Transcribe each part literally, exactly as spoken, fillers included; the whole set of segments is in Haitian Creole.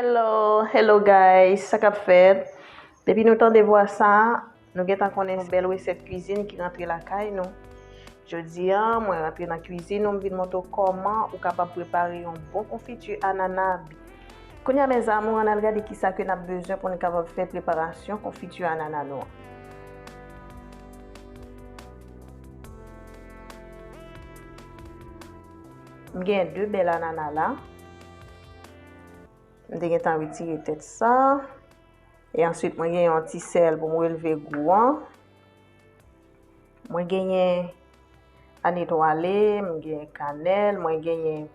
Hello, hello guys, sa k ap fèt? Depi nou tande vwa sa, nou gentan konnen yon bèl resèt kwizin ki rantre lakay nou. Jodi a, mwen rantre nan kwizin nou, m vin montre w kòman ou kapab prepare yon bon konfiti anana. Kounye a, mes amours, ann al gade kisa ke n ap bezwen pou n kapab fè preparasyon konfiti anana nou an. M gen de bèl anana la. M te gentan retire tèt sa. E answit, mwen gen yon ti sèl pou m relve gou an. Mwen genyen anetwale, mwen genyen kanèl, mwen genyen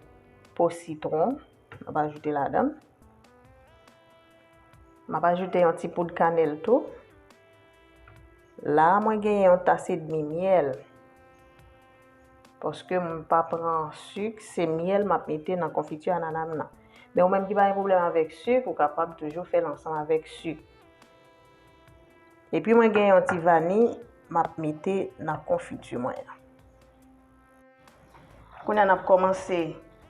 po sitwon. M ap ajoute ladan l. M ap ajoute yon ti poud kanèl tou. La, mwen genyen yon tas edmi myèl. Paske m pa pran sik, se myèl m ap mete nan konfiti anana m nan. Men ou menm ki pa gen pwoblèm avèk sik, ou kapab toujou fè l ansanm avèk sik. Epi mwen gen yon ti vani m ap mete nan konfiti mwen an. Kounye a n ap kòmanse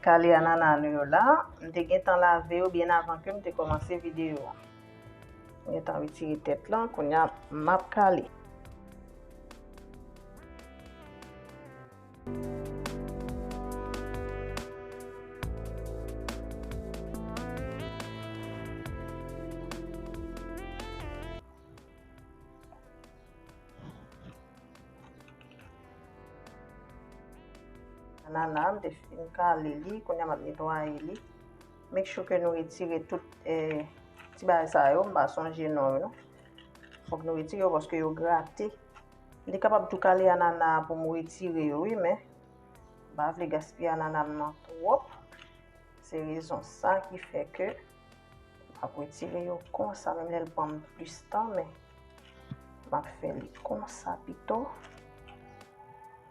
kale anana nou yo la. M te gentan lave yo byen avan ke m te kòmanse videyo a. M gentan retire tèt lan, kounye a m ap kale. Anana, m te fin kale li, kounye a m ap netwaye li. Make sure ke nou retire tout, eh, ti bagay sa yo, m pa sonje non yo, non. Fòk nou retire yo paske yo grate. M te kapab tou kale anana pou m retire yo, wi, men m pa vle gaspiye anana m nan twòp. Se rezon sa ki fè ke m ap retire yo konsa, menm lè l pran m plis tan, men m ap fè li konsa pito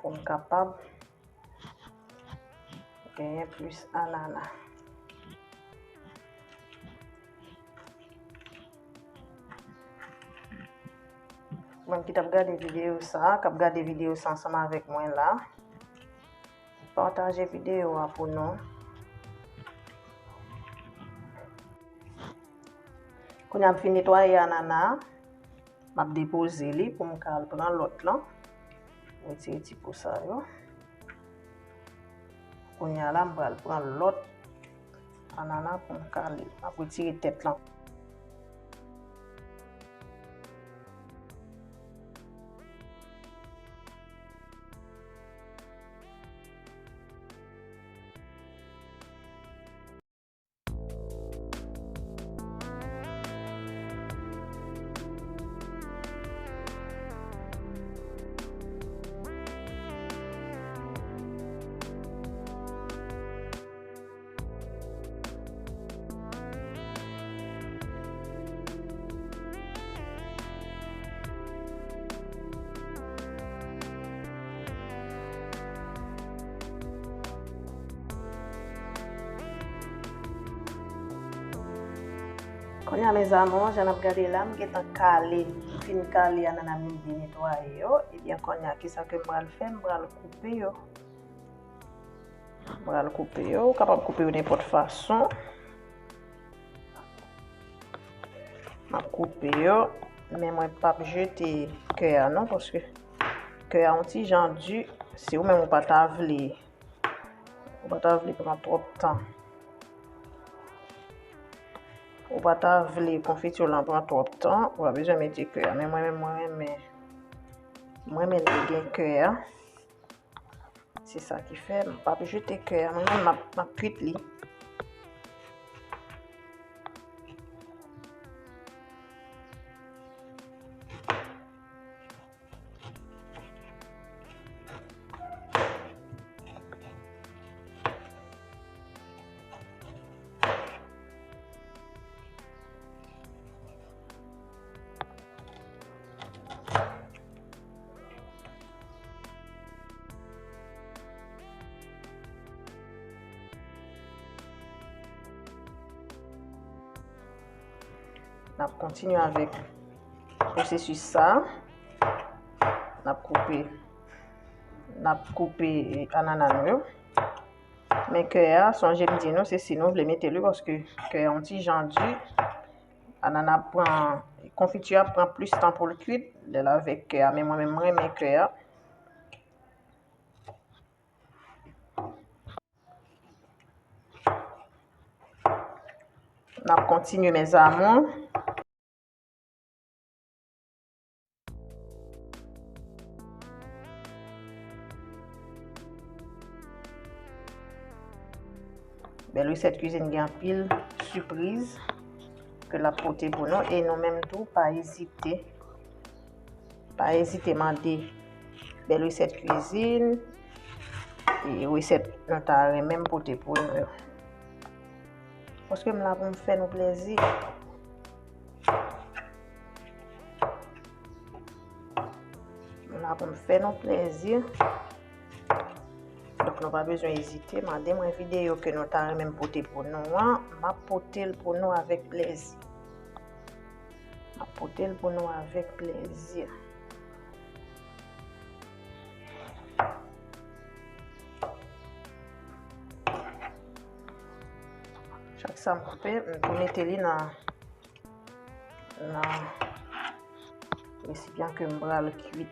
pou m kapab genyen plis anana. Mwen ki t ap gade videyo sa, k ap gade videyo sa ansanm avèk mwen la, pataje videyo a pou nou. Kounye a m fin netwaye anana a, m ap depoze li pou m ka al pran lòt lan. Retire ti po sa yo. Kounye a la, m pral pran lòt anana pou m kale. M ap retire tèt lan. Kounye a, mes amours, jan n ap gade la, m gentan kale, m fin kale anana m byen netwaye yo. Ebyen, kounye a, kisa ke m pral fè? M pral koupe yo. M pral koupe yo. Ou kapab koupe yo nenpòt fason. M ap koupe yo, men mwen p ap jete kè a non, paske kè a yon ti jan di. Si ou menm ou pa ta vle, ou pa ta vle pran twòp tan, ou pa ta vle konfiti w lan pran twòp tan, ou pa bezwen mete kè a. Men mwen menm, mwen renmen, mwen renmen li gen kè a. Se sa ki fè m p ap jete kè a. Mwen menm, m ap, m ap kwit li. N ap kontinye avèk pwosesis sa. N ap koupe, n ap koupe anana nou yo. Men kè a, sonje m di nou, se si nou vle mete l wi, paske kè a yon ti jan di. Anana ap pran, konfiti a ap pran plis tan pou l kwit, lè l avèk kè a, men mwen menm, mwen renmen kè a. N ap kontinye, mes amours. Bèl Resèt Kwizin gen anpil sipriz ke l ap pote pou nou, e nou menm tou, pa ezite. Pa ezite mande Bèl Resèt Kwizin e resèt nou ta renmen m pote pou nou yo. Paske m la pou m fè nou plezi. M la pou m fè nou plezi. Donk, nou pa bezwen ezite. Mande mwen videyo ke nou ta renmen m pote pou nou an. M ap pote l pou nou avèk plezi. M ap pote l pou nou avèk plezi. Chak sa m koupe, m tou mete li nan, nan resipyan ke m pral kwit.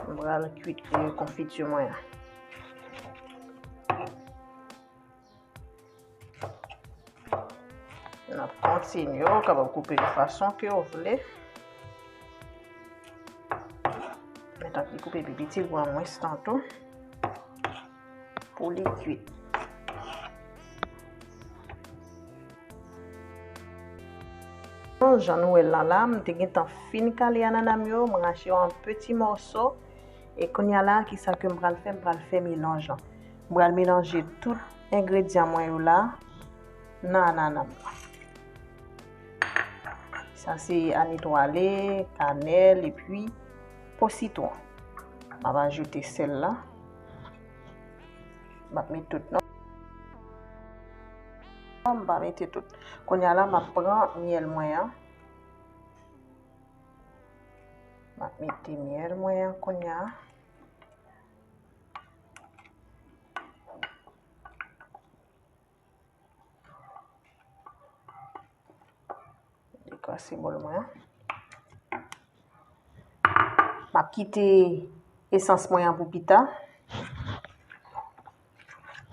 M pral kwit, eh, konfiti mwen an. N ap kontinye, ou kapab koupe de fason ke w vle. Men tank li koupe pi piti, l pran mwens tan tou pou li kwit. Jan nou wè l lan la, m te gentan fin kale anana m yo, m rache yo an peti mòso. E kounye a la, kisa ke m pral fè? M pral fè melanj lan. M pral melanje tout engredyan mwen yo la nan anana m. Sa se anitwale, kanèl, epi po sitwon. M ap ajoute sèl la. M ap met tout non. M pa mete tout. Kounye a la, m ap pran myèl mwen an. M ap mete myèl mwen an kounye a. Dekrase bòl mwen an. M ap kite esans mwen an pou pita.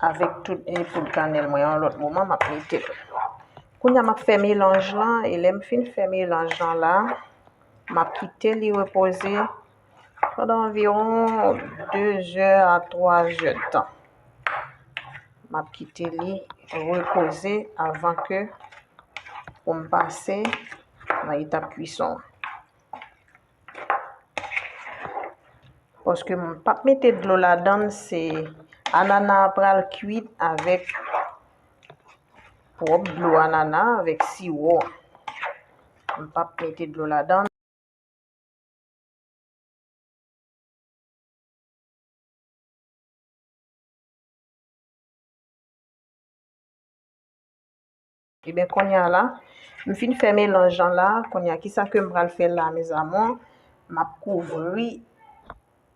Avèk tout, e, poud kanèl mwen, yon lòt moman, m ap mete l. Kounye a, m ap fè melanj lan, e lè m fin fè melanj lan la, m ap kite li repoze pandan anviwon de zè a twa zè d tan. M ap kite li repoze avan ke pou m pase nan etap kwison an. Paske m p ap mete dlo ladan l, se anana a pral kwit avèk pwòp dlo anana avèk siwo. M p ap mete dlo ladan l. Ebyen, kounye a la, m fin fè melanj lan la. Kounye a, kisa ke m pral fè la, mes amours? M ap kouvri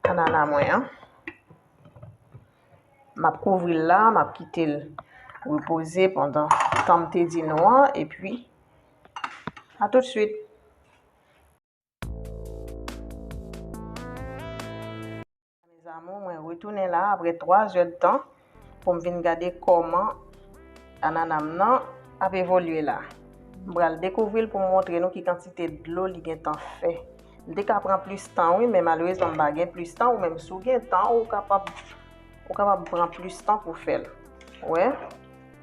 anana mwen an. M ap kouvri l la, m ap kite l repoze pandan tan m te di nou an, epi a tout swit. Mes amours, mwen retounen la apre twa zè d tan pou m vin gade kòman anana m nan ap evolye la. M pral dekouvri l pou m montre nou ki kantite dlo li gentan fè. Li te ka pran plis tan, wi, men malerezman, m pa gen plis tan. Ou menm, si w gen tan, ou kapab, ou kapab pran plis tan pou fè l. Wè?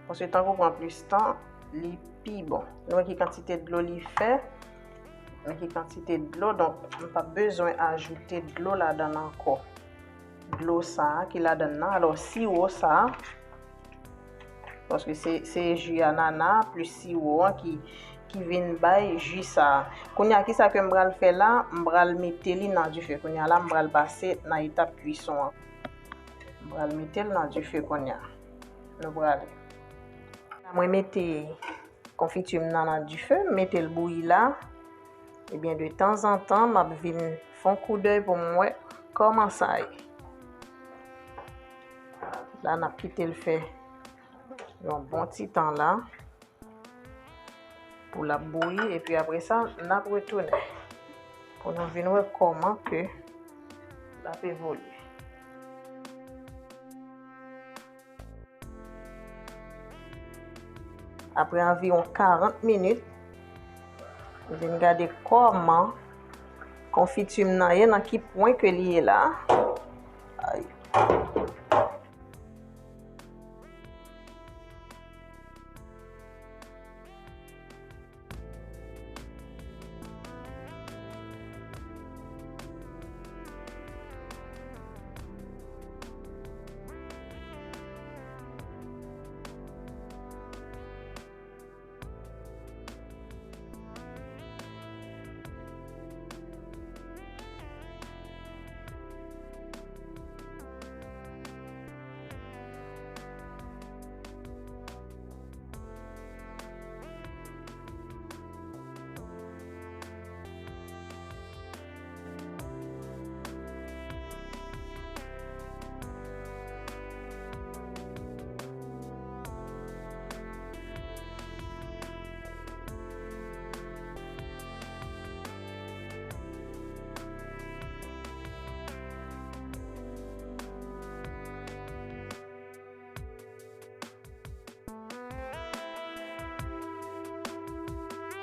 Paske tank ou pran plis tan, li pi bon. Nou wè ki kantite dlo li fè. Men ki kantite dlo, donk, m p ap bezwen ajoute dlo ladan l ankò. Dlo sa a ki ladan l nan, alò, siwo sa a, paske se, se ji anana plis siwo an ki, ki vin bay ji sa a. Kounye a, kisa ke m pral fè la? M pral mete li nan dife. Kounye a la, m pral pase nan etap kwison an. M pral mete l nan dife kounye a. Nou prale. Mwen mete konfiti m nan, nan dife, m mete l bouyi la. Ebyen, de tanzantan, m ap vin fè yon koudèy pou m wè kòman sa ye. La, n ap kite l fè yon bon ti tan la pou l ap bouyi, epi apre sa, n ap retounen pou nou vin wè kòman ke l ap evolye. Apre anviwon karant minit, m vin gade kòman konfiti m nan ye, nan ki pwen ke li ye la. Ay.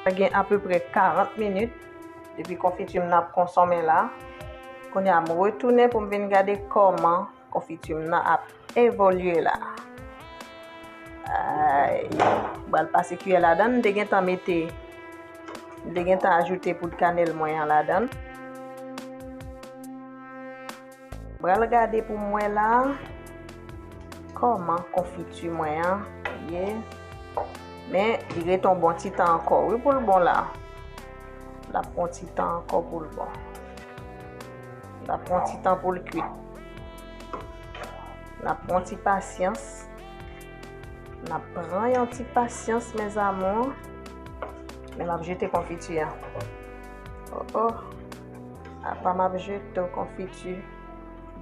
Sa gen apeprè karant minit depi konfiti m nan ap konsonmen la. Kounye a, m retounen pou m vin gade kòman konfiti m nan ap evolye la. Ay, m pral pase kiyè ladan l, m te gentan mete, m te gentan ajoute poud kanèl mwen an ladan l. Pral gade pou m wè la kòman konfiti mwen an ye. Men, li ret yon bon ti tan ankò, wi, pou l bon la. L ap pran ti tan ankò pou l bon. L ap pran ti tan pou l kuit. N ap pran ti pasyans. N ap pran yon ti pasyans, mes amours. Men m ap jete konfiti a. Oh, oh. Apa m ap jete w konfiti.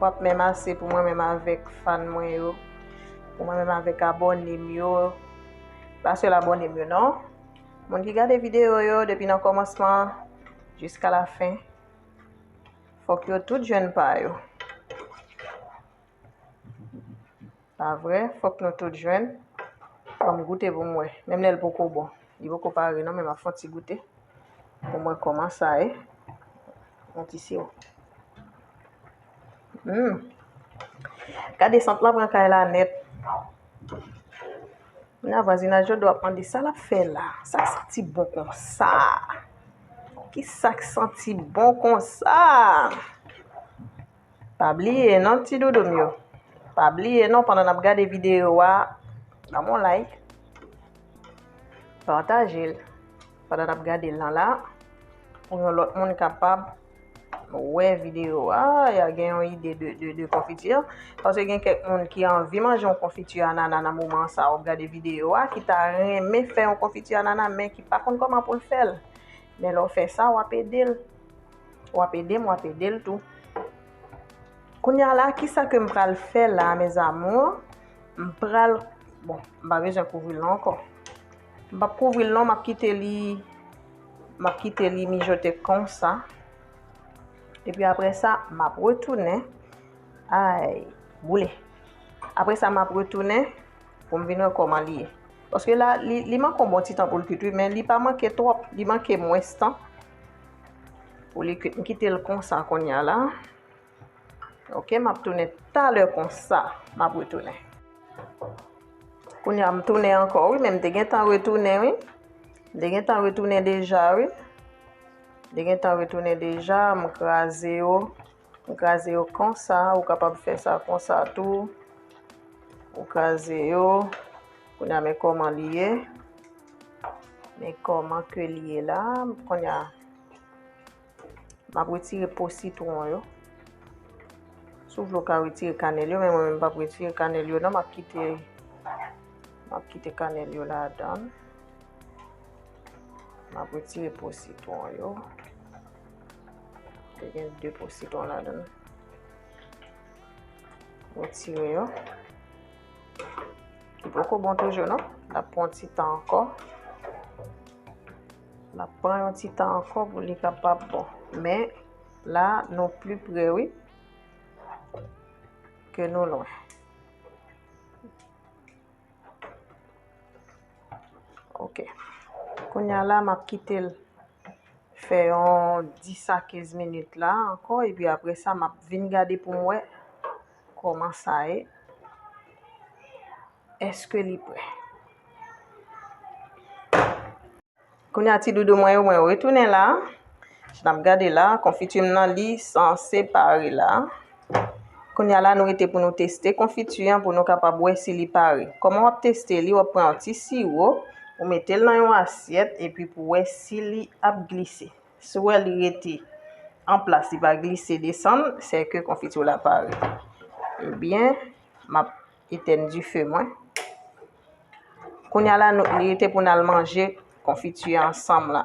W ap menm ase pou mwen menm avèk fan mwen yo. Pou mwen menm avèk abòne m yo. Pa sèl abòne m yo, non. Moun ki gade videyo yo depi nan kòmansman jiska lafen, fòk yo tout jwenn pa yo. Pa vre? Fòk nou tout jwenn. Ban m goute pou m wè. Menm lè l poko bon. Li poko pare non, men m ap fè yon ti goute. Pou m wè kòman sa ye. Yon ti siwo. Hmm. Gade sant lan pran kay la nèt. Nan vwazinaj yo dwe ap mande sa l ap fè la. Sa k santi bon konsa? Ki sa k santi bon konsa? Pa bliye non, ti doudou m yo. Pa bliye non, pandan n ap gade videyo a, ban m yon like, pataje l pandan n ap gade l lan la, pou yon lòt moun kapab wè videyo a, y a gen yon ide de, de, de konfiti an. Paske gen kèk moun ki anvi manje yon konfiti anana nan moman sa w ap gade videyo a, ki ta renmen fè yon konfiti anana, men ki pa konn kòman pou l fè l. Men lè w fè sa, w ap ede l. W ap ede m, w ap ede l tou. Kounye a la, kisa ke m pral fè la, mes amours? M pral, bon, m pa bezwen kouvri l non ankò. M p ap kouvri l non, m ap kite li, m ap kite li mijote konsa. Epi apre sa, m ap retounen. Ay, boule. Apre sa, m ap retounen pou m vin wè kòman li ye. Paske la, li, li manke yon bon ti tan pou l kuit, wi, men li pa manke twòp, li manke mwens tan pou li kuit. M kite l konsa kounye a la. Ok, m ap tounen talè konsa, m ap retounen. Kounye a, m tounen ankò, wi, men m te gentan retounen, wi. M te gentan retounen deja, wi. M te gentan retounen deja, m kraze yo. M kraze yo konsa, ou kapab fè sa konsa tou. Ou kraze yo. Kounye a, men kòman li ye. Men kòman ke li ye la. Kounye a, m ap retire po sitwon yo. Si w vle, w ka retire kanèl yo, men mwen menm, m p ap retire kanèl yo, non. M ap kite, m ap kite kanèl yo ladan. M ap retire po sitwon yo. Te gen de po sitwon ladan. Retire yo. Li poko bon toujou non. L ap pran yon ti tan ankò. L ap pran yon ti tan ankò pou li kapab bon. Men la, nou pli pre, wi, ke nou lwen. Ok. Kounye a la, m ap kite l fè yon dis a kenz minit la ankò, epi apre sa, m ap vin gade pou m wè kòman sa ye. Èske li prè? Kounye a, ti doudou mwen yo, mwen retounen la. Jan n ap gade la, konfiti m nan, li sanse pare la. Kounye a la, nou rete pou nou teste konfiti an, pou nou kapab wè si li pare. Kòman w ap teste li? W ap pran yon ti siwo, ou mete l nan yon asyèt, epi pou wè si li ap glise. Si w wè li rete an plas, li pa glise desann, se ke konfiti w la pare. Ebyen, m ap etèn dife mwen. Kounye a la, nou, li rete pou n al manje konfiti a ansanm la.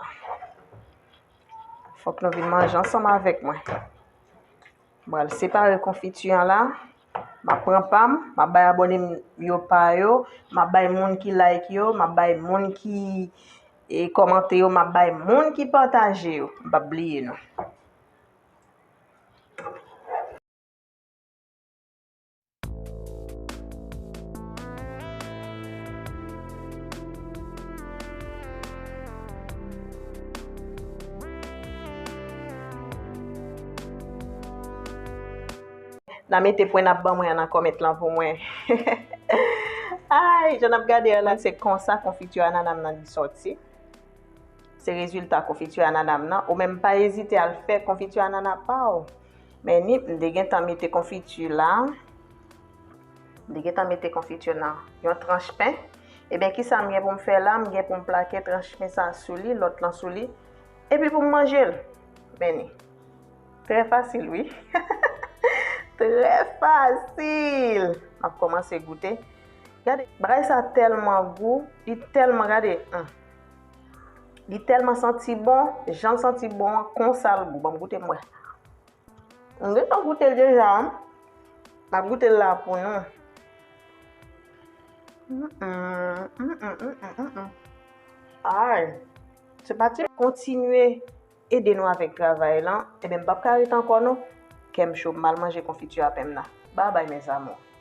Fòk nou vin manje ansanm avèk mwen. M pral separe konfiti a la. M ap pran pa m, m ap bay abòne m yo pa yo, m ap bay moun ki like yo, m ap bay moun ki, e, kòmante yo, m ap bay moun ki pataje yo. M p ap bliye nou. N a mete pwen n ap ban mwen an nan kòmèt lan pou mwen. Ay, jan n ap gade an la, se konsa konfiti anana m nan li sòti. Se rezilta konfiti anana m nan. Ou menm pa ezite al fè konfiti anana pa w. Men ni, m te gentan mete konfiti la. M te gentan mete konfiti nan yon tranch pen. Ebyen, kisa m gen pou m fè la? M gen pou m plake tranch pen sa sou li, lòt lan sou li. Epi pou m manje l. Men ni. Trè fasil, wi. Trè fasil. M ap kòmanse goute. Gade, bagay sa tèlman gou, li tèlman, gade, hmm. Li tèlman santi bon, jan l santi bon an, konsa l gou. Ban m goute m wè. M gentan goute l deja, wi. M ap goute l la pou nou. Mm, mm, mm, mm, mm, mm, mm. Ay, se pa ti kontinye ede nou avèk travay lan. Ebyen, m p ap ka ret ankò non. Kè m cho, m al manje konfiti a pen m nan. Babay, mes amours.